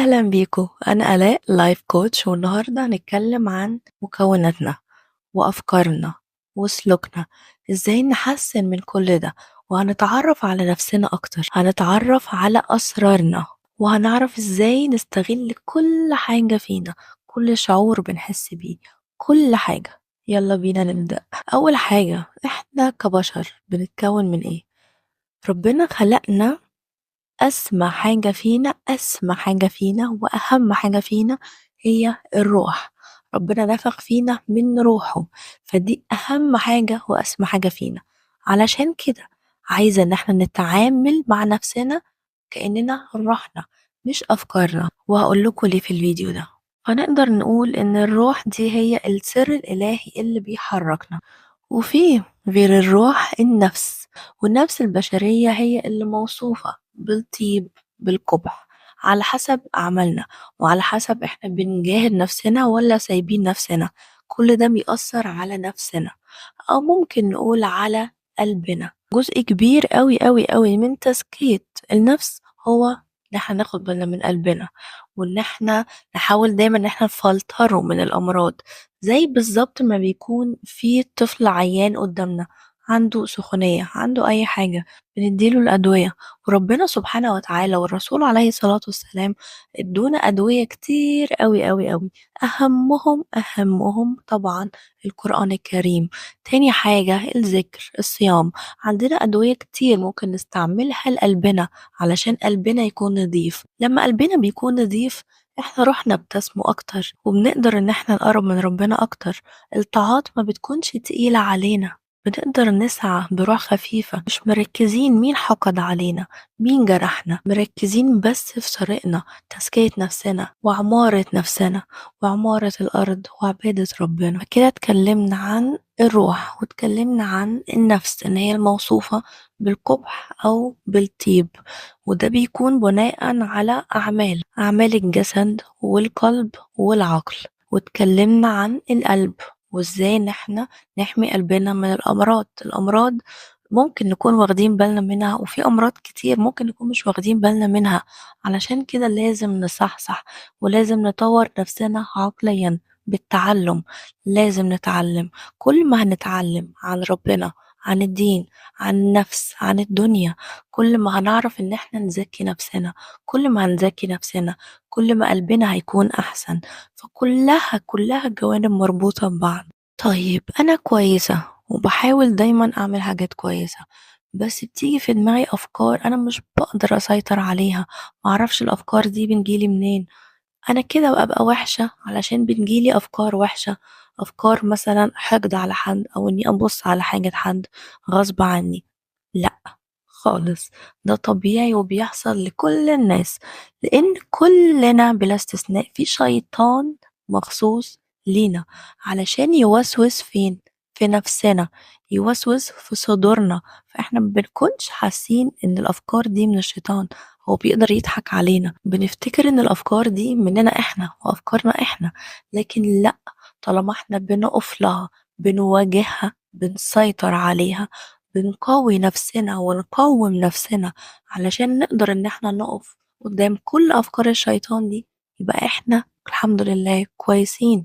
أهلا بيكم، أنا آلاء life coach، والنهاردة هنتكلم عن مكوناتنا وأفكارنا وسلوكنا، إزاي نحسن من كل ده، وهنتعرف على نفسنا أكتر، هنتعرف على أسرارنا، وهنعرف إزاي نستغل كل حاجة فينا، كل شعور بنحس بيه، كل حاجة. يلا بينا نبدأ. أول حاجة، إحنا كبشر بنتكون من إيه؟ ربنا خلقنا أسمى حاجة فينا، أسمى حاجة فينا وأهم حاجة فينا هي الروح. ربنا نفخ فينا من روحه، فدي أهم حاجة وأسمى حاجة فينا. علشان كده عايزة إن احنا نتعامل مع نفسنا كأننا روحنا مش أفكارنا، وهقول لكم ليه في الفيديو ده. فنقدر نقول إن الروح دي هي السر الإلهي اللي بيحركنا، وفي غير الروح النفس، والنفس البشرية هي اللي موصوفة بالطيب بالقبح على حسب أعمالنا وعلى حسب إحنا بنجاهد نفسنا ولا سايبين نفسنا. كل ده بيأثر على نفسنا، أو ممكن نقول على قلبنا. جزء كبير قوي قوي قوي من تزكية النفس هو إن إحنا ناخد بالنا من قلبنا، وإن إحنا نحاول دايما إن إحنا نفلتره من الأمراض. زي بالظبط ما بيكون في طفل عيان قدامنا عنده سخونية، عنده أي حاجة، بنديله الأدوية. وربنا سبحانه وتعالى والرسول عليه الصلاة والسلام ادونا أدوية كتير قوي قوي قوي، أهمهم طبعا القرآن الكريم، تاني حاجة الذكر، الصيام. عندنا أدوية كتير ممكن نستعملها لقلبنا علشان قلبنا يكون نظيف. لما قلبنا بيكون نظيف احنا روحنا بتسمو أكتر، وبنقدر إن احنا نقرب من ربنا أكتر. الطاعات ما بتكونش تقيلة علينا، بنقدر نسعى بروح خفيفة، مش مركزين مين حقد علينا، مين جرحنا، مركزين بس في طريقنا، تزكية نفسنا وعمارة نفسنا وعمارة الأرض وعبادة ربنا. كده اتكلمنا عن الروح واتكلمنا عن النفس إن هي الموصوفة بالقبح أو بالطيب، وده بيكون بناء على أعمال الجسد والقلب والعقل. واتكلمنا عن القلب وازاي ان احنا نحمي قلبنا من الامراض. الامراض ممكن نكون واخدين بالنا منها، وفي امراض كتير ممكن نكون مش واخدين بالنا منها. علشان كده لازم نصحصح ولازم نطور نفسنا عقليا بالتعلم. لازم نتعلم. كل ما هنتعلم عن ربنا، عن الدين، عن النفس، عن الدنيا، كل ما هنعرف ان احنا نزكي نفسنا. كل ما هنزكي نفسنا كل ما قلبنا هيكون احسن. فكلها كلها جوانب مربوطة ببعض. طيب انا كويسة وبحاول دايما اعمل حاجات كويسة، بس بتيجي في دماغي افكار انا مش بقدر اسيطر عليها، معرفش الافكار دي بتجيلي منين. انا كده ببقى وحشة علشان بتجيلي افكار وحشة، افكار مثلا حقد على حد، او اني ابص على حاجة حد غصب عني. لا خالص، ده طبيعي وبيحصل لكل الناس، لان كلنا بلا استثناء في شيطان مخصوص لينا علشان يوسوس فين؟ في نفسنا، يوسوس في صدورنا. فاحنا ما بنكونش حاسين ان الافكار دي من الشيطان، هو بيقدر يضحك علينا، بنفتكر ان الافكار دي مننا احنا وافكارنا احنا، لكن لا، طالما احنا بنقف لها، بنواجهها، بنسيطر عليها، بنقوي نفسنا ونقوم نفسنا علشان نقدر ان احنا نقف قدام كل افكار الشيطان دي، يبقى احنا الحمد لله كويسين.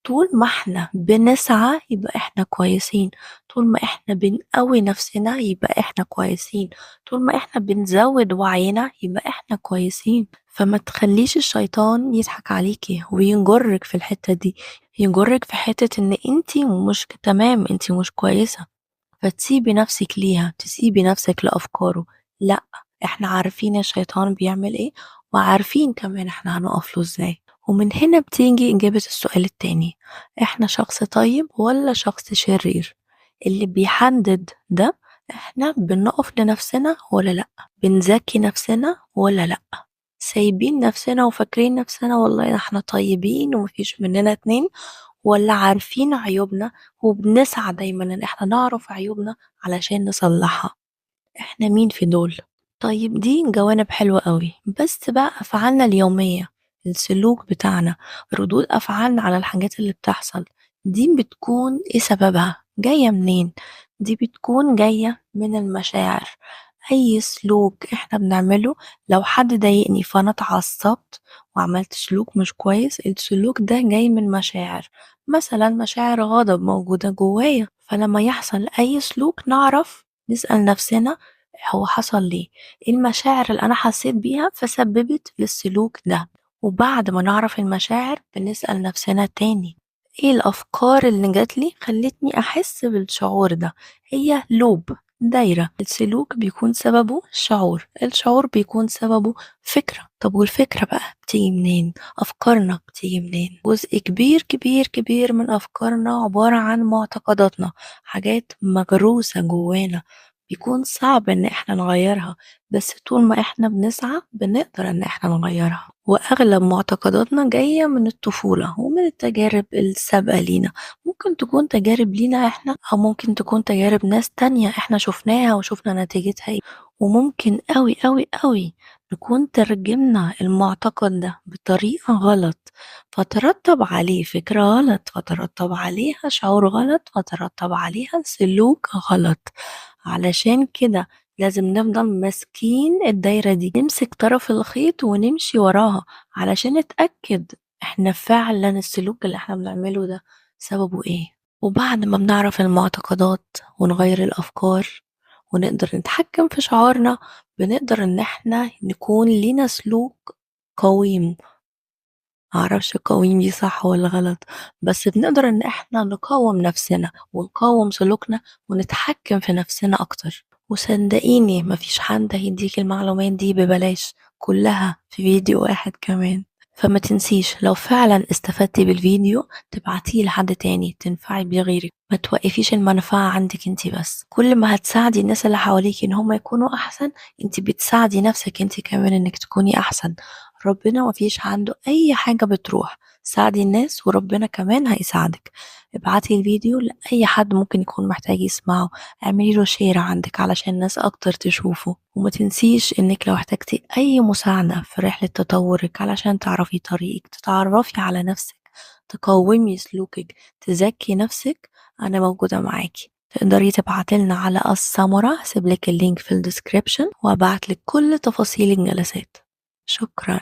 طول ما احنا بنسعى يبقى احنا كويسين، طول ما احنا بنقوي نفسنا يبقى احنا كويسين، طول ما احنا بنزود وعينا يبقى احنا كويسين. فما تخليش الشيطان يضحك عليكي وينجرك في الحتة دي، ينجرك في حتة ان انتي مش تمام، انتي مش كويسة، فتسيبي نفسك ليها، تسيبي نفسك لأفكاره. لا، احنا عارفين الشيطان بيعمل ايه، وعارفين كمان احنا هنقف له ازاي. ومن هنا بتيجي إجابة السؤال التاني، احنا شخص طيب ولا شخص شرير؟ اللي بيحدد ده احنا بنقف لنفسنا ولا لا، بنزكي نفسنا ولا لا، سايبين نفسنا وفاكرين نفسنا والله احنا طيبين ومفيش مننا اتنين، ولا عارفين عيوبنا وبنسعى دايما ان احنا نعرف عيوبنا علشان نصلحها. احنا مين في دول؟ طيب دي جوانب حلوة قوي، بس بقى أفعالنا اليومية، السلوك بتاعنا، ردود أفعالنا على الحاجات اللي بتحصل دي بتكون إيه سببها؟ جاية منين؟ دي بتكون جاية من المشاعر. أي سلوك إحنا بنعمله، لو حد ضايقني فأنا اتعصبت وعملت سلوك مش كويس، السلوك ده جاي من مشاعر، مثلا مشاعر غضب موجودة جوايا. فلما يحصل أي سلوك نعرف نسأل نفسنا هو حصل ليه، إيه المشاعر اللي أنا حسيت بيها فسببت للسلوك ده. وبعد ما نعرف المشاعر بنسأل نفسنا تاني إيه الأفكار اللي جاتلي خلتني أحس بالشعور ده. هي لوب، دايرة. السلوك بيكون سببه شعور، الشعور بيكون سببه فكرة. طب والفكرة بقى بتيجي منين؟ أفكارنا بتيجي منين؟ جزء كبير كبير كبير من أفكارنا عبارة عن معتقداتنا، حاجات مغروسة جوانا بيكون صعب إن إحنا نغيرها، بس طول ما إحنا بنسعى بنقدر إن إحنا نغيرها. وأغلب معتقداتنا جاية من الطفولة ومن التجارب السابقة لينا، ممكن تكون تجارب لينا إحنا أو ممكن تكون تجارب ناس تانية إحنا شفناها وشفنا نتيجتها إيه. وممكن أوي أوي أوي نكون ترجمنا المعتقد ده بطريقة غلط، فترتب عليه فكرة غلط، فترتب عليها شعور غلط، فترتب عليها سلوك غلط. علشان كده لازم نفضل ماسكين الدايرة دي، نمسك طرف الخيط ونمشي وراها علشان نتأكد احنا فعلا السلوك اللي احنا بنعمله ده سببه ايه. وبعد ما بنعرف المعتقدات ونغير الأفكار ونقدر نتحكم في شعورنا، بنقدر ان احنا نكون لينا سلوك قويم. معرفش قويم دي صح ولا غلط، بس بنقدر ان احنا نقاوم نفسنا ونقاوم سلوكنا ونتحكم في نفسنا اكتر. وصدقيني مفيش حد هيديك المعلومات دي ببلاش، كلها في فيديو واحد كمان. فما تنسيش لو فعلا استفدتي بالفيديو تبعتيه لحد تاني تنفعي بيه غيرك، ما توقفيش المنفعة عندك انتي بس. كل ما هتساعدي الناس اللي حواليكي ان هم يكونوا احسن، انتي بتساعدي نفسك انتي كمان انك تكوني احسن. ربنا مفيش عنده اي حاجة بتروح، ساعدي الناس وربنا كمان هيساعدك. ابعتي الفيديو لأي حد ممكن يكون محتاج يسمعه، اعملي له share عندك علشان الناس اكتر تشوفه. وما تنسيش انك لو احتجتي اي مساعدة في رحلة تطورك علشان تعرفي طريقك، تتعرفي على نفسك، تقومي سلوكك، تزكي نفسك، انا موجودة معاكي. تقدري تبعتلنا على السامورا، هسيبلك ال link في ال description وابعتلك كل تفاصيل الجلسات. شكرا.